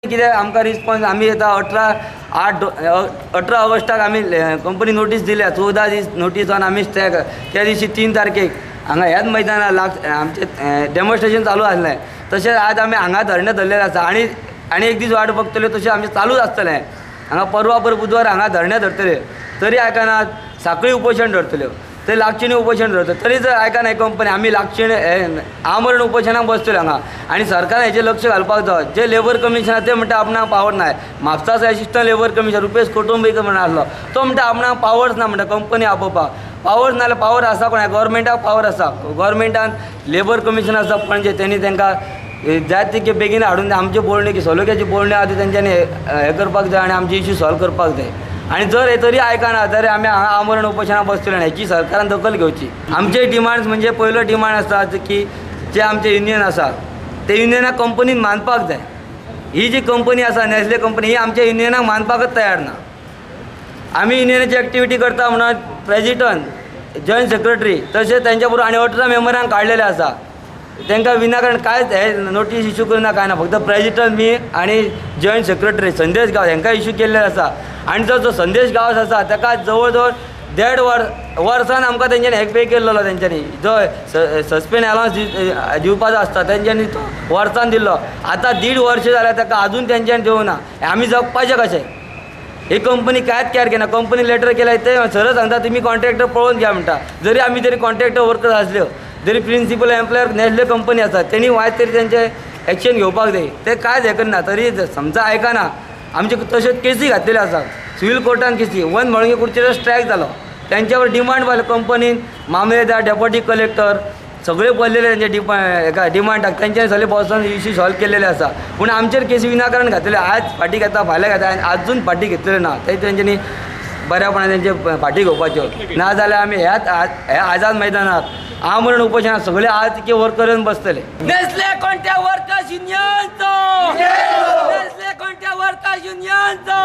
कितें आमकां रिस्पॉन्स आमी आतां 18 ऑगस्टाक आमी कंपनी नोटीस दिल्या, 14 दीस नोटीस जावन आमी स्ट्रायक त्या दिवशी 3 तारखेक हांगा ह्याच मैदानार आमचें डेमॉन्स्ट्रेशन चालू आसलें. तशेंच आज आमी हांगा धरणें धरलेलें आसा आनी आनी एक दीस वाट बघतले तशें आमचें चालूच आसतलें. हांगा परवा पर बुधवार हांगा धरणें धरतले, तरी आयकनात. साखळी उपोशण धरतल्यो, ते लागचिणी उपोशण धरतले, तरी जर आयकना कंपनी आमी लागचिणी आमरण उपोशणाक बसतले हांगा. आनी सरकारान हेचेर लक्ष घालपाक जाय. जे लेबर कमिशन आसा ते म्हणटा आपणाक पावर ना. म्हापसाचो असिस्टंट लेबर कमिशनर रुपेश कोटंबीकर म्हणून आसलो, तो म्हणटा आपणाक पावर्स ना, म्हणटा कंपनी आपोवपाक पावर्स ना. जाल्यार पावर आसा कोणा? गव्हर्मेंटाक पावर आसा. गव्हर्मेंटान लेबर कमिशन आसा पणजे, तेणी तांकां जाय तितके बेगीन हाडून आमची बोलणी सोलोक्याची बोलणी आसा ती तेंच्यांनी हें करपाक जाय आनी आमची इश्यू सॉल्व करपाक जाय. आनी जर हे तरी आयकना जाल्यार आमी हांगा आमरण उपोशणाक बसतले आनी हेची सरकारान दखल घेवची. आमचे डिमांड्स म्हणजे पयलो डिमांड आसा की जे आमचे युनियन आसा ते युनियनाक कंपनीन मानपाक जाय. ही जी कंपनी आसा नेस्ले कंपनी ही आमच्या युनियनाक मानपाकच तयार ना. आमी युनियनाची एक्टिविटी करता म्हणून प्रेजिडंट, जॉयंट सेक्रेटरी तशेंच तेंच्या बरोबर आनी 18 मेंबरांक काडलेले आसा. तांकां विनाकारण कांयच हे नोटीस इशू करिना, कांय ना. फक्त प्रेजिडंट मी आनी जॉयंट सेक्रेटरी संदेश गांवस हांकां इशू केल्ले आसा. आनी जो संदेश गांवस आसा ताका जवळ जवळ 1.5 वर्सान आमकां तेंच्यांनी हेक पे केल्लो. तेंच्यांनी जो सस्पेंड अलावन्स दिवपाचो आसता तेंच्यांनी तो वर्सान दिल्लो. आतां 1.5 वर्स जाल्यार ताका आजून तेंच्यांनी दिवना. आमी जगपाचें कशें? ही कंपनी कांयच कॅर घेना. कंपनी लेटर केल्यार ते सरळ सांगता तुमी कॉन्ट्रॅक्टर पळोवन घ्या म्हणटा. जरी आमी जरी कॉन्ट्रॅक्टर वर्कर आसल्यो जरी प्रिंसिपल एम्प्लॉयर नेस्ले कंपनी आसा तेणी वायट तरी तेंचे एक्शन घेवपाक जाय. ते कांयच हें करना. तरी समजा आयकना. आमचे तशेंच केसी घातलेल्यो आसा सिवील कोर्टान केसी. वन म्हणून कुडचेर स्ट्रायक जालो, तेंच्यावर डिमांड पावले कंपनीन मामलेदार, डेप्युटी कलेक्टर सगळे पडलेले तेंचे डिमांडाक. तेंच्यानी सगळे बसून इश्यू सॉल्व केल्लेले आसा. पूण आमचेर केसी विनाकारण घातलेले. आज फाटी घेता फाल्यां घेता आनी आजून फाटी घेतलेले ना. ते तेंच्यांनी बऱ्यापणान तेंचे फाटी घेवपाच्यो. ना जाल्यार आमी ह्याच ह्या आझाद मैदानार आमरण उपोशणाक सगळे आज तितके वर्कर येवन बसतले. नेस्ले कोणत्या वर्कर्स युनियनचो, नेस्ले कोणत्या वर्कर्स युनियनचो.